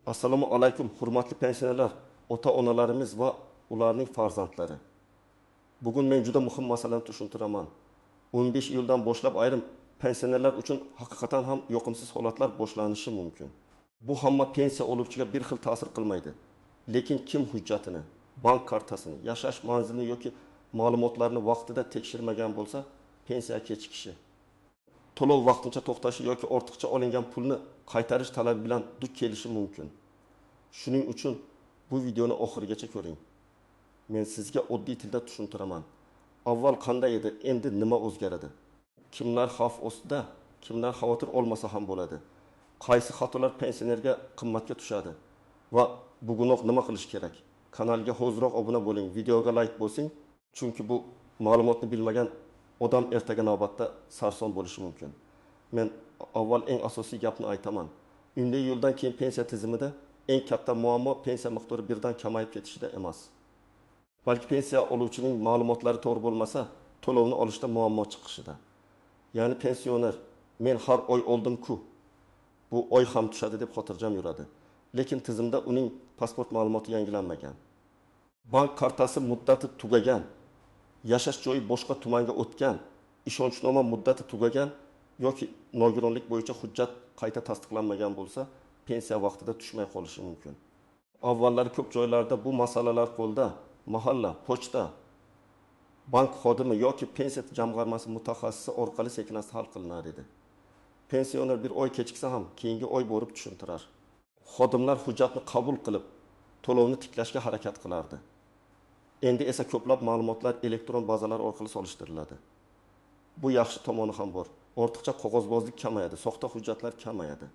Assalomu alaykum, hurmatli pensionerlar, ota-onalarimiz va ularning farzandlari. Bugun men juda muhim masalani tushuntiraman. 15 iyuldan boshlab ayrim pensionerlar uchun haqiqatan ham yoqimsiz holatlar boshlanishi mumkin. Bu hamma pensiya oluvchiga bir xil ta'sir qilmaydi. Lekin kim hujjatini, bank kartasini, yashash manzilini yoki ma'lumotlarni vaqtida tekshirmagan bo'lsa, pensiya kechikishi, to'lov vaqtincha to'xtashi yoki ortiqcha olingan pulni qaytarish talabi bilan duch kelishi mumkin. Shuning uchun bu videoni oxirigacha ko'ring. Men sizga oddiy tilda tushuntiraman. Avval qanday edi, endi nima o'zgaradi? Kimlar xavf ostida, kimlar xavotir olmasa ham bo'ladi? Qaysi xatolar pensionerga qimmatga tushadi? Va bugunoq nima qilish kerak? Kanalga hoziroq obuna bo'ling, videoga like bosing, chunki bu ma'lumotni bilmagan odam ertaga navbatda sarson bo'lishi mumkin. Men avval eng asosiy gapni aytaman. 10 iyuldan keyin pensiya tizimida eng katta muammo pensiya miqdori birdan kamayib ketishida emas. Balki pensiya oluvchining ma'lumotlari to'g'ri bo'lmasa, to'lovni olishda muammo chiqishida. Ya'ni pensioner men har oy oldim-ku, bu oy ham tushadi deb xotirjam yuradi. Lekin tizimda uning pasport ma'lumoti yangilanmagan. Bank kartasi muddati tugagan, yashash joyi boshqa tumanga o'tgan, ishonchnoma muddati tugagan yoki nogironlik bo'yicha hujjat qayta tasdiqlanmagan bo'lsa, pensiya vaqtida tushmay qolishi mumkin. Avvallari ko'p joylarda bu masalalar qo'lda mahalla, pochta, bank xodimi yoki pensiya jamg'armasi mutaxassisi orqali sekin-asta hal qilinar edi. Pensioner bir oy kechiksa ham keyingi oy borib tushuntirar. Xodimlar hujjatni qabul qilib, to'lovni tiklashga harakat qilardi. Endi esa ko'plab ma'lumotlar elektron bazalar orqali solishtiriladi. Bu yaxshi tomoni ham bor. Ortiqcha qog'ozbozlik kamayadi, soxta hujjatlar kamayadi.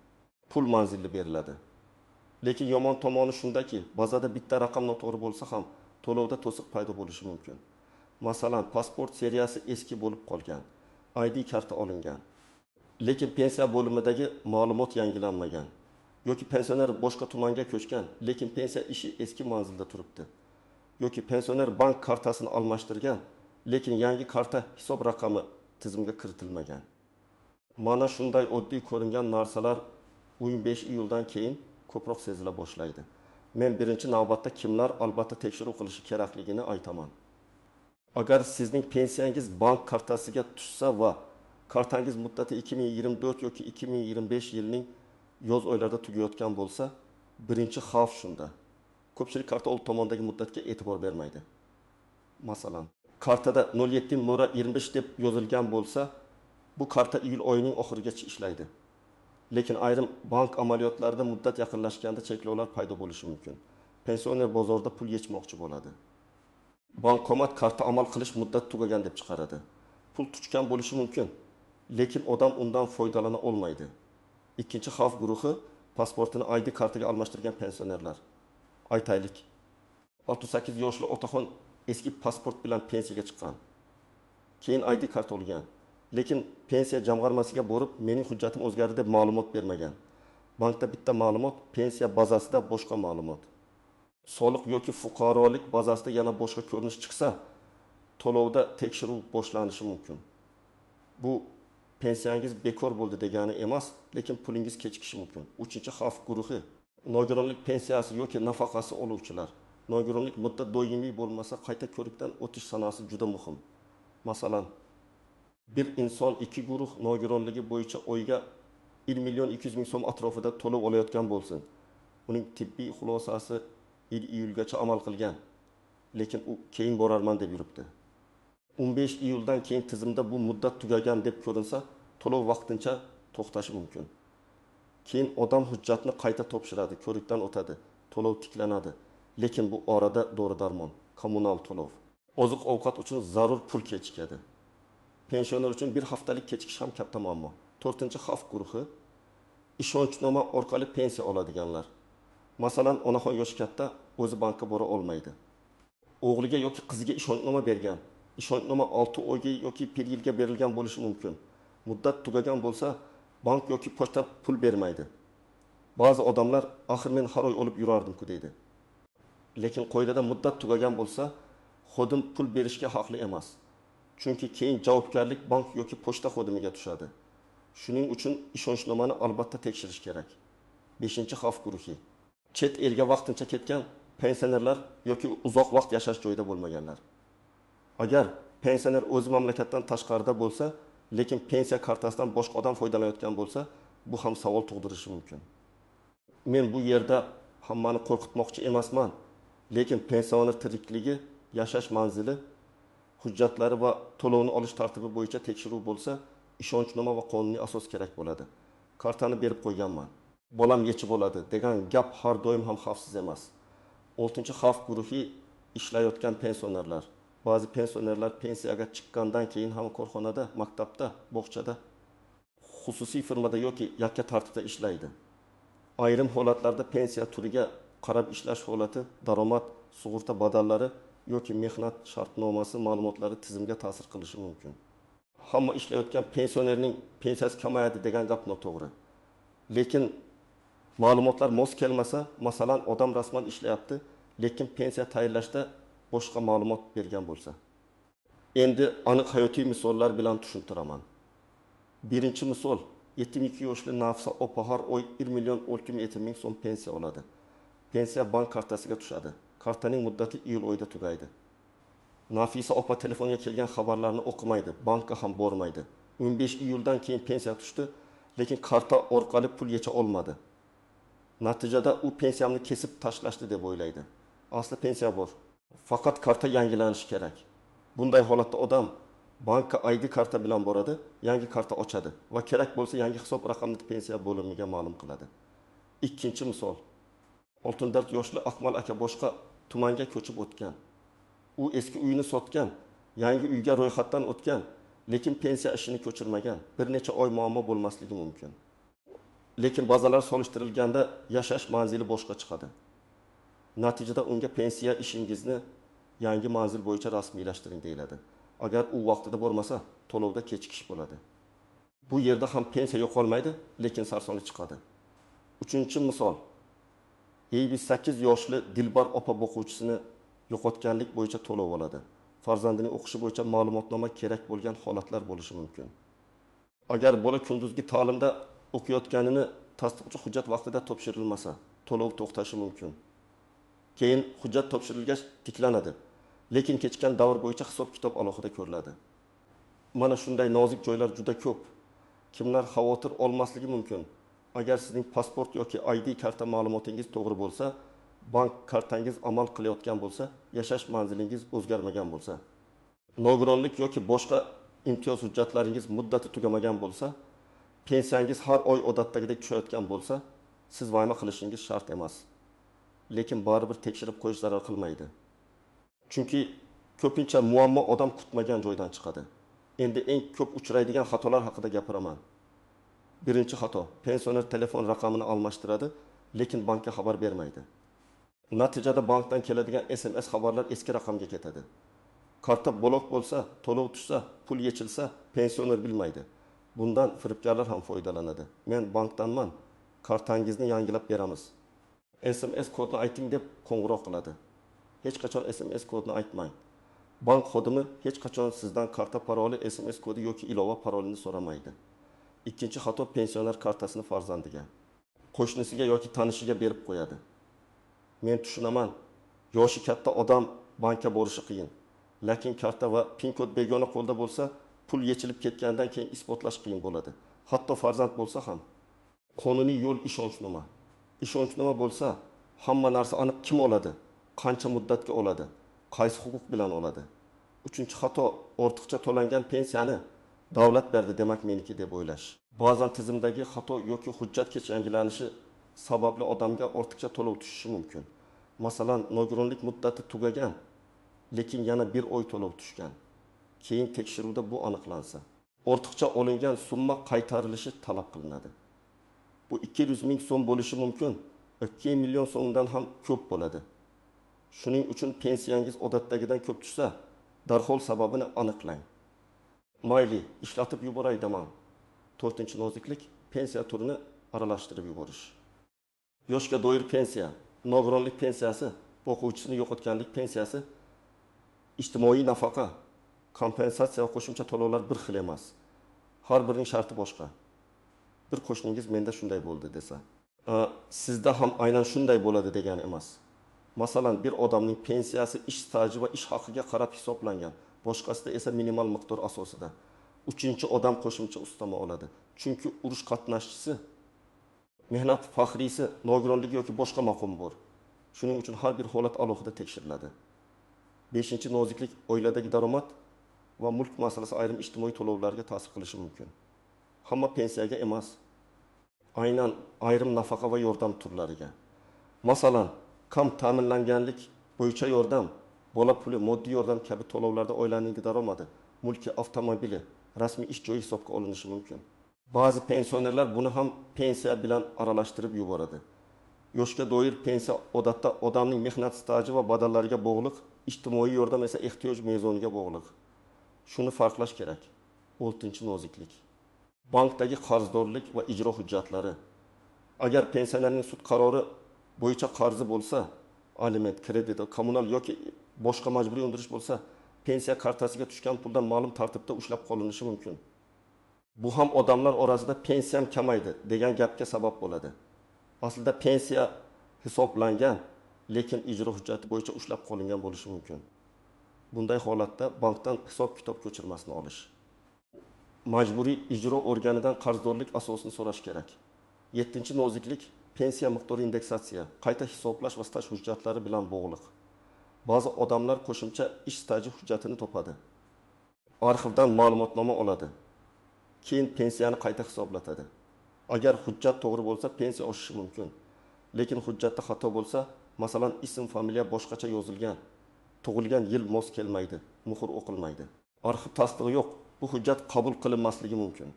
Pul manzilli beriladi. Lekin yomon tomoni shundaki, bazada bitta raqam noto'g'ri bo'lsa ham to'lovda to'siq paydo bo'lishi mumkin. Masalan, pasport seriyasi eski bo'lib qolgan, ID karta olingan, lekin pensiya bo'limidagi ma'lumot yangilanmagan yoki pensioner boshqa tumanga ko'chgan, lekin pensiya ishi eski manzilda turibdi. Yoki pensioner bank kartasini almashtirgan, lekin yangi karta hisob raqami tizimga kiritilmagan. Mana shunday oddiy ko'ringan narsalar 15 iyuldan keyin ko'proq sezila boshlaydi. Men birinchi navbatda kimlar albatta tekshiruv qilishi kerakligini aytaman. Agar sizning pensiyangiz bank kartasiga tushsa va kartangiz muddati 2024 yoki 2025 yilning yoz oylarida tugayotgan bo'lsa, birinchi xavf shunda. Ko'pchilik karta old tomondagi muddatga e'tibor bermaydi. Masalan, kartada 07.25 deb yozilgan bo'lsa, bu karta iyul oyining oxirigacha ishlaydi. Lekin ayrim bank amaliyotlarida muddat yaqinlashganda cheklovlar paydo bo'lishi mumkin. Pensioner bozorda pul yechmoqchi bo'ladi. Bankomat karta amal qilish muddati tugagan deb chiqaradi. Pul tushgan bo'lishi mumkin, lekin odam undan foydalana olmaydi. Ikkinchi xavf guruhi pasportini ID kartaga almashtirgan pensionerlar. Aytaylik, 68 yoshli otaxon eski pasport bilan pensiyaga chiqqan. Keyin ID karta olgan. Lekin pensiya jamg'armasiga borib, mening hujjatim o'zgardi deb ma'lumot bermagan. Bankda bitta ma'lumot, pensiya bazasida boshqa ma'lumot. Soliq yoki fuqarolik bazasida yana boshqa ko'rinish chiqsa, to'lovda tekshiruv boshlanishi mumkin. Bu pensiyangiz bekor bo'ldi degani emas, lekin pulingiz kechikishi mumkin. Uchinchi xavf guruhi nogironlik pensiyasi yoki nafaqasi oluvchilar. Nogironlik muddat doimiy bo'lmasa, qayta ko'rikdan o'tish sanasi juda muhim. Masalan, bir inson ikki guruh nogironligi bo'yicha oyga 1 200 000 so'm atrofida to'lov olayotgan bo'lsin. Uning tibbiy xulosasi iyulgacha amal qilgan, lekin u keyin borarman deb yuribdi. 15 iyuldan keyin tizimda bu muddat tugagan deb ko'rinsa, to'lov vaqtincha to'xtashi mumkin. Keyin odam hujjatni qayta topshiradi, ko'rikdan o'tadi, to'lov tiklanadi. Lekin bu orada dori-darmon, kommunal to'lov, oziq-ovqat uchun zarur pul kechikadi. Pensioner uchun bir haftalik kechikish ham katta muammo. To'rtinchi xavf guruhi ishonchnoma orqali pensiya oladiganlar. Masalan, onaxon yoshi katta, o'zi bankka bora olmaydi. O'g'liga yoki qiziga ishonchnoma bergan. Ishonchnoma 6 oyga yoki 1 yilga berilgan bo'lishi mumkin. Muddat tugagan bo'lsa, bank yoki pochta pul bermaydi. Ba'zi odamlar axir men har oy olib yurardim-ku deydi. Lekin qoidada muddat tugagan bo'lsa, xodim pul berishga haqli emas. Chunki keyin javobgarlik bank yoki pochta xodimiga tushadi. Shuning uchun ishonchnomani albatta tekshirish kerak. 5-xavf guruhi. Chet elga vaqtincha ketgan pensionerlar yoki uzoq vaqt yashash joyida bo'lmaganlar. Agar pensioner o'zi mamlakatdan tashqarida bo'lsa, lekin pensiya kartasidan boshqa odam foydalanayotgan bo'lsa, bu ham savol tug'dirishi mumkin. Men bu yerda hammani qo'rqitmoqchi emasman, lekin pensioner tirikligi, yashash manzili, hujjatlari va to'lovni olish tartibi bo'yicha tekshiruv bo'lsa, ishonchnoma va qonuniy asos kerak bo'ladi. Kartani berib qo'yganman, bolam yechib oladi degan gap har doim ham xavfsiz emas. Oltinchi xavf guruhi ishlayotgan pensionerlar. Ba'zi pensionerlar pensiyaga chiqqandan keyin ham korxonada, maktabda, bog'chada, xususiy firmada yoki yakka tartibda ishlaydi. Ayrim holatlarda pensiya turiga qarab ishlash holati, daromad, sug'urta badallari yoki mehnat shartnomasi ma'lumotlari tizimga ta'sir qilishi mumkin. Hamma ishlayotgan pensionerning pensiyasi kamayadi degan gap noto'g'ri. Lekin ma'lumotlar mos kelmasa, masalan, odam rasman ishlayapti, lekin pensiya tayinlashda boshqa ma'lumot bergan bo'lsa. Endi aniq hayotiy misollar bilan tushuntiraman. Birinchi misol, 72 yoshli Nafisa opa har oy 1 million 37 ming so'm pensiya oladi. Pensiya bank kartasiga tushadi. Kartaning muddati iyul oyida tugaydi. Nafisa opa telefonga kelgan xabarlarni o'qimaydi, bankka ham bormaydi. 15 iyuldan keyin pensiya tushdi, lekin karta orqali pul yecha olmadi. Natijada u pensiyamni kesib tashlashdi deb o'ylaydi. Asli pensiya bor. Faqat karta yangilanishi kerak. Bunday holatda odam bankka ID karta bilan boradi, yangi karta ochadi va kerak bo'lsa yangi hisob raqamini pensiya bo'limiga ma'lum qiladi. Ikkinchi misol. 64 yoshli Akmal aka boshqa tumanga ko'chib o'tgan. U eski uyini sotgan, yangi uyga ro'yxatdan o'tgan, lekin pensiya ishini ko'chirmagan. Bir necha oy muammo bo'lmasligi mumkin. Lekin bazalar solishtirilganda yashash manzili boshqa chiqadi. Natijada unga pensiya ishingizni yangi manzil bo'yicha rasmiylashtiring deyiladi. Agar u vaqtida bormasa, to'lovda kechikish bo'ladi. Bu yerda ham pensiya yo'qolmaydi, lekin sarsonlik chiqadi. Uchinchi misol. 58 yoshli Dilbar opa boquvchisini yo'qotganlik bo'yicha to'lov oladi. Farzandining o'qishi bo'yicha ma'lumotnoma kerak bo'lgan holatlar bo'lishi mumkin. Agar bola kunduzgi ta'limda o'qiyotganini tasdiqchi hujjat vaqtida topshirilmasa, to'lov to'xtashi mumkin. Keyin hujjat topshirilgach tiklanadi. Lekin kechikkan davr bo'yicha hisob-kitob alohida ko'riladi. Mana shunday nozik joylar juda ko'p. Kimlar xavotir olmasligi mumkin? Agar sizning pasport yoki ID karta ma'lumotingiz to'g'ri bo'lsa, bank kartangiz amal qilayotgan bo'lsa, yashash manzilingiz o'zgarmagan bo'lsa, nogironlik yoki boshqa imtiyoz hujjatlaringiz muddati tugamagan bo'lsa, pensiyangiz har oy odatdagidek tushayotgan bo'lsa, siz vahima qilishingiz shart emas. Lekin baribir tekshirib qo'yish zarar qilmaydi. Chunki ko'pincha muammo odam kutmagan joydan chiqadi. Endi eng ko'p uchraydigan xatolar haqida gapiraman. Birinchi xato, pensioner telefon raqamini almashtiradi, lekin bankka xabar bermaydi. Natijada bankdan keladigan SMS xabarlar eski raqamga ketadi. Karta blok bo'lsa, to'lov tushsa, pul yechilsa, pensioner bilmaydi. Bundan firibgarlar ham foydalanadi. Men bankdanman, kartangizni yangilab beramiz. SMS kodini ayting deb qo'ng'iroq qiladi. Hech qachon SMS kodini aytmang. Bank xodimi hech qachon sizdan karta paroli, SMS kodi yoki ilova parolini so'ramaydi. Ikkinchi xato, pensioner kartasini farzandiga, qo'shnisiga yoki tanishiga berib qo'yadi. Men tushunaman, yoshi katta odam bankka borishi qiyin. Lekin karta va PIN kod begona qo'lda bo'lsa, pul yechilib ketgandan keyin isbotlash qiyin bo'ladi. Hatto farzand bo'lsa ham. Qonuniy yo'l ishonchnoma. Ishonchnoma bo'lsa, hamma narsa aniq, kim oladi, qancha muddatga oladi, qaysi huquq bilan oladi. Uchinchi xato, ortiqcha to'langan pensiyani davlat berdi, demak meniki deb o'ylash. Ba'zan tizimdagi xato yoki hujjat kech yangilanishi sababli odamga ortiqcha to'lov tushishi mumkin. Masalan, nogironlik muddati tugagan, lekin yana bir oy to'lov tushgan. Keyin tekshiruvda bu aniqlansa, ortiqcha olingan summa qaytarilishi talab qilinadi. Bu 200 ming so'm bo'lishi mumkin, 2 million so'mdan ham ko'p bo'ladi. Shuning uchun pensiyangiz odatdagidan ko'p tushsa, darhol sababini aniqlang. Mayli, ishlatib yuboray demang. To'rtinchi noziklik, pensiya turini aralashtirib yuborish. Yoshga doir pensiya, nogironlik pensiyasi, boquvchisini yo'qotganlik pensiyasi, ijtimoiy nafaqa, kompensatsiya va qo'shimcha to'lovlar bir xil emas. Har birining sharti boshqa. Bir qo'shningiz menda shunday bo'ldi desa, Sizda ham aynan shunday bo'ladi degani emas. Masalan, bir odamning pensiyasi ish staji va ish haqiga qarab hisoblangan, boshqasida esa minimal miqdor asosida. Uchinchi odam qo'shimcha ustama oladi, chunki urush qatnashchisi, mehnat faxriysi, nogironligi yoki boshqa maqomi bor. Shuning uchun har bir holat alohida tekshiriladi. Beshinchi noziklik: oiladagi daromad va mulk masalasi ayrim ijtimoiy to'lovlarga ta'sir qilishi mumkin. Hamma pensiyaga emas, aynan ayrim nafaqa va yordam turlariga. Masalan, kam ta'minlanganlik bo'yicha yordam, bola puli, moddiy yordam kabi to'lovlarda oilaning daromadi, mulki, avtomobili, rasmiy ish joyi hisobga olinishi mumkin. Ba'zi pensionerlar buni ham pensiya bilan aralashtirib yuboradi. Yoshga doir pensiya odatda odamning mehnat staji va badallariga bog'liq, ijtimoiy yordam esa ehtiyoj mezoniga bog'liq. Shuni farqlash kerak. Oltinchi noziklik: bankdagi qarzdorlik va ijro hujjatlari. Agar pensionerning sud qarori bo'yicha qarzi bo'lsa, aliment, kredit, kommunal yoki boshqa majburiy undirish bo'lsa, pensiya kartasiga tushgan puldan ma'lum tartibda ushlab qolinishi mumkin. Bu ham odamlar orasida pensiyam kamaydi degan gapga sabab bo'ladi. Aslida pensiya hisoblangan, lekin ijro hujjati bo'yicha ushlab qolingan bo'lishi mumkin. Bunday holatda bankdan hisob-kitob ko'chirmasini olish, majburiy ijro organidan qarzdorlik asosini so'rash kerak. Yettinchi noziklik: pensiya miqdori indeksatsiya, qayta hisoblash va staj hujjatlari bilan bog'liq. Ba'zi odamlar qo'shimcha ish staji hujjatini topadi. Arxivdan ma'lumotnoma oladi. Keyin pensiyani qayta hisoblatadi. Agar hujjat to'g'ri bo'lsa, pensiya oshishi mumkin. Lekin hujjatda xato bo'lsa, masalan, ism, familiya boshqacha yozilgan, tug'ilgan yil mos kelmaydi, muhr o'qilmaydi. Arxiv tasdig'i yo'q, bu hujjat qabul qilinmasligi mumkin.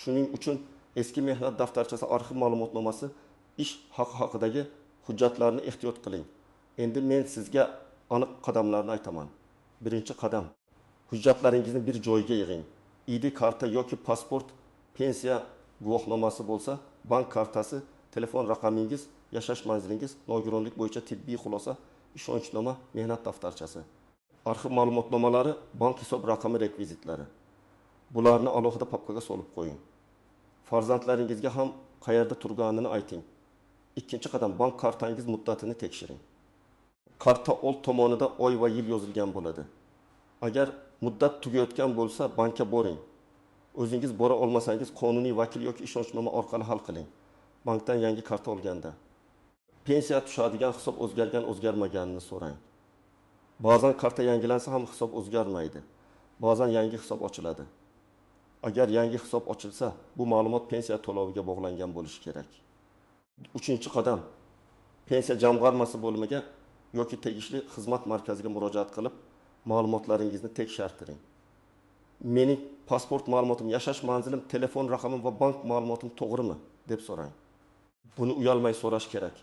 Shuning uchun eski mehnat daftarchasi, arxiv ma'lumotnomasi, ish haqi haqidagi hujjatlarni ehtiyot qiling. Endi men sizga aniq qadamlarni aytaman. Birinchi qadam: hujjatlaringizni bir joyga yig'ing. ID karta yoki pasport, pensiya guvohnomasi bo'lsa, bank kartasi, telefon raqamingiz, yashash manzilingiz, nogironlik bo'yicha tibbiy xulosa, ishonchnoma, mehnat daftarchasi. Arxiv ma'lumotnomalari, bank hisob raqami rekvizitlari. Bularni alohida papkaga solib qo'ying. Farzandlaringizga ham qayerda turganini ayting. Ikkinchi qadam: bank kartangiz muddatini tekshiring. Karta old tomonida oy va yil yozilgan bo'ladi. Agar muddat tugayotgan bo'lsa, bankka boring. O'zingiz bora olmasangiz, qonuniy vakil yoki ishonchnoma orqali hal qiling. Bankdan yangi karta olganda pensiya tushadigan hisob o'zgargan o'zgarmaganini so'rang. Ba'zan karta yangilansa ham hisob o'zgarmaydi. Ba'zan yangi hisob ochiladi. Agar yangi hisob ochilsa, bu ma'lumot pensiya to'loviga bog'langan bo'lishi kerak. Uchinchi qadam: pensiya jamg'armasi bo'limiga yoki tegishli xizmat markaziga murojaat qilib, ma'lumotlaringizni tekshirtiring. Mening pasport ma'lumotim, yashash manzilim, telefon raqamim va bank ma'lumotim to'g'rimi deb so'rang. Buni uyalmay so'rash kerak.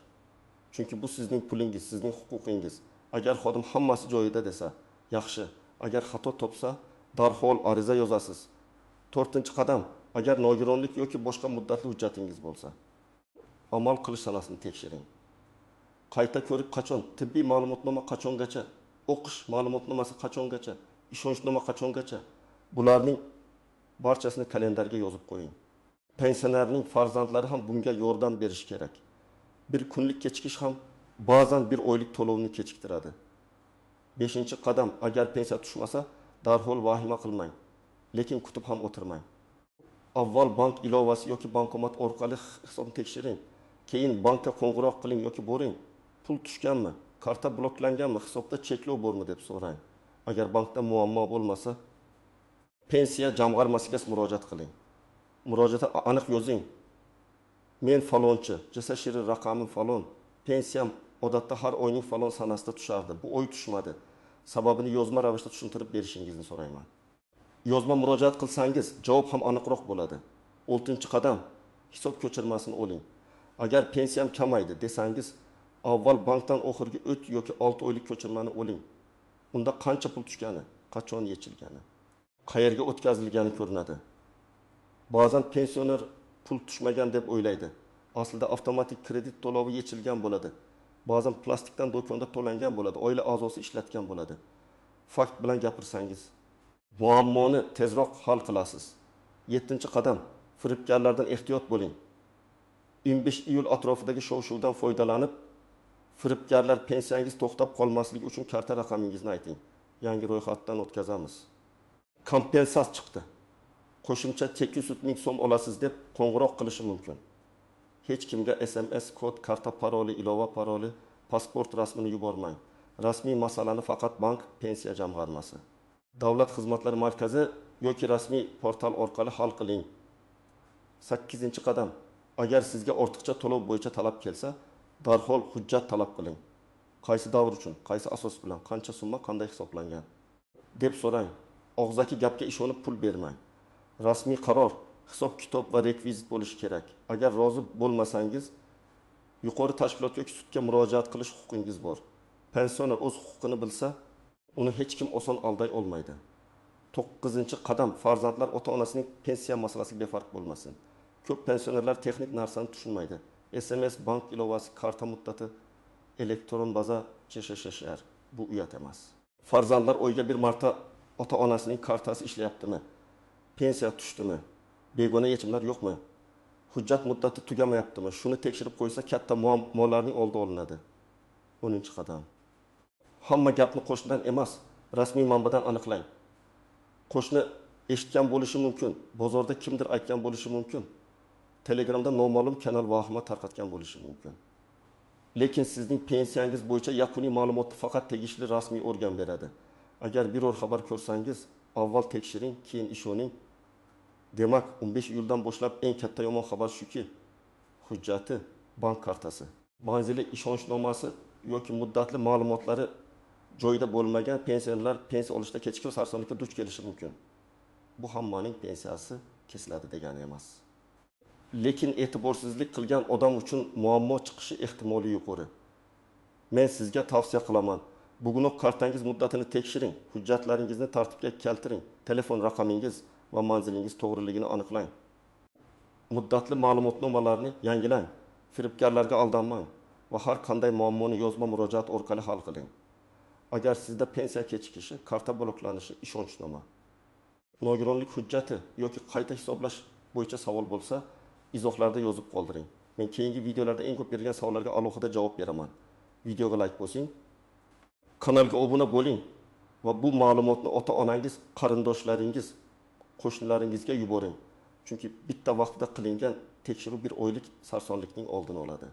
Chunki bu sizning pulingiz, sizning huquqingiz. Agar xodim hammasi joyida desa, yaxshi. Agar xato topsa, darhol ariza yozasiz. To'rtinchi qadam: agar nogironlik yoki boshqa muddatli hujjatingiz bo'lsa, amal qilish sanasini tekshiring. Qayta ko'rib qachon, tibbiy ma'lumotnoma qachongacha, o'qish ma'lumotnomasi qachongacha, ishonchnoma qachongacha, bularning barchasini kalendarga yozib qo'ying. Pensionerning farzandlari ham bunga yordam berishi kerak. Bir kunlik kechikish ham ba'zan bir oylik to'lovni kechiktiradi. Beshinchi qadam: agar pensiya tushmasa, darhol vahima qilmang, lekin kutib ham o'tirmang. Avval bank ilovasi yoki bankomat orqali hisobni tekshiring. Keyin bankka qo'ng'iroq qiling yoki boring. Pul tushganmi, karta bloklanganmi, hisobda cheklov bormi deb so'rang. Agar bankda muammo bo'lmasa, pensiya jamg'armasiga murojaat qiling. Murojaatda aniq yozing. Men falonchi, JSShR raqamim falon, pensiyam odatda har oyning falon sanasida tushardi. Bu oy tushmadi. Sababini yozma ravishda tushuntirib berishingizni so'rayman. Yozma murojaat qilsangiz, javob ham aniqroq bo'ladi. Oltinchi qadam: hisob ko'chirmasini oling. Agar pensiyam kamaydi desangiz, avval bankdan oxirgi 3 yoki 6 oylik ko'chirmani oling. Unda qancha pul tushgani, qachon yechilgani, qayerga o'tkazilgani ko'rinadi. Ba'zan pensioner pul tushmagan deb o'ylaydi. Aslida avtomatik kredit to'lovi yechilgan bo'ladi. Ba'zan plastikdan do'konda to'langan bo'ladi, oila a'zosi ishlatgan bo'ladi. Fakt bilan gapirsangiz, muammoni tezroq hal qilasiz. Yettinchi qadam: firibgarlardan ehtiyot bo'ling. 15 iyul atrofidagi shov-shuvdan foydalanib, firibgarlar pensiyangiz to'xtab qolmasligi uchun karta raqamingizni ayting, yangi ro'yxatdan o'tkazamiz, Kompensatsiya chiqdi, qo'shimcha 800 ming so'm olasiz deb qo'ng'iroq qilishi mumkin. Hech kimga SMS kod, karta paroli, ilova paroli, pasport rasmini yubormang. Rasmiy masalani faqat bank, pensiya jamg'armasi, Davlat xizmatlari markazi yoki rasmiy portal orqali hal qiling. Sakkizinchi qadam: agar sizga ortiqcha to'lov bo'yicha talab kelsa, darhol hujjat talab qiling. Qaysi davr uchun, qaysi asos bilan, qancha summa, qanday hisoblangan, deb so'rang. Og'zaki gapga ishonib pul bermang. Rasmiy qaror, hisob kitob va rekvizit bo'lishi kerak. Agar rozi bo'lmasangiz, yuqori tashkilotga yoki sudga murojaat qilish huquqingiz bor. Pensioner o'z huquqini bilsa, uni hech kim oson alday olmaydi. To'qqizinchi qadam: farzandlar ota onasining pensiya masalasiga befarq bo'lmasin. Ko'p pensionerlar texnik narsani tushunmaydi: SMS, bank ilovasi, karta muddati, elektron baza, ЧШШР. Bu uyat emas. Farzandlar oyga bir marta ota onasining kartasi ishlayaptimi, pensiya tushdimi, begona yechimlar yo'qmi, hujjat muddati tugamayaptimi, shuni tekshirib qo'ysa, katta muammolarning oldi olinadi. 10-qadam: hamma gapni qo'shnidan emas, rasmiy manbadan aniqlang. Qo'shni eshitgan bo'lishi mumkin, bozorda kimdir aytgan bo'lishi mumkin, Telegramda noma'lum kanal vahima tarqatgan bo'lishi mumkin. Lekin sizning pensiyangiz bo'yicha yakuniy ma'lumotni faqat tegishli rasmiy organ beradi. Agar biror xabar ko'rsangiz, avval tekshiring, keyin ishoning. Demak, 15 iyuldan boshlab eng katta yomon xabar shuki, hujjati, bank kartasi, manzili ishonchnomasi yoki muddatli ma'lumotlari joyida bo'lmagan pensionerlar pensiya olishda kechikib, sarsonlikka duch kelishi mumkin. Bu hammaning pensiyasi kesiladi degani emas. Lekin e'tiborsizlik qilgan odam uchun muammo chiqishi ehtimoli yuqori. Men sizga tavsiya qilaman: bugunoq kartangiz muddatini tekshiring, hujjatlaringizni tartibga keltiring, telefon raqamingiz va manzilingiz to'g'riligini aniqlang. Muddatli ma'lumotnomalarni yangilang, firibgarlarga aldanmang va har qanday muammoni yozma murojaat orqali hal qiling. Agar sizda pensiya kechikishi, karta bloklanishi, ishonchnoma, nogironlik hujjati yoki qayta hisoblash bo'yicha savol bo'lsa, izohlarda yozib qoldiring. Men keyingi videolarda eng ko'p berilgan savollarga alohida javob beraman. Videoga like bosing, kanalga obuna bo'ling va bu ma'lumotni ota onangiz, qarindoshlaringiz, qo'shnilaringizga yuboring. Chunki bitta vaqtida qilingan tekshiruv bir oylik sarsonlikning oldini oladi.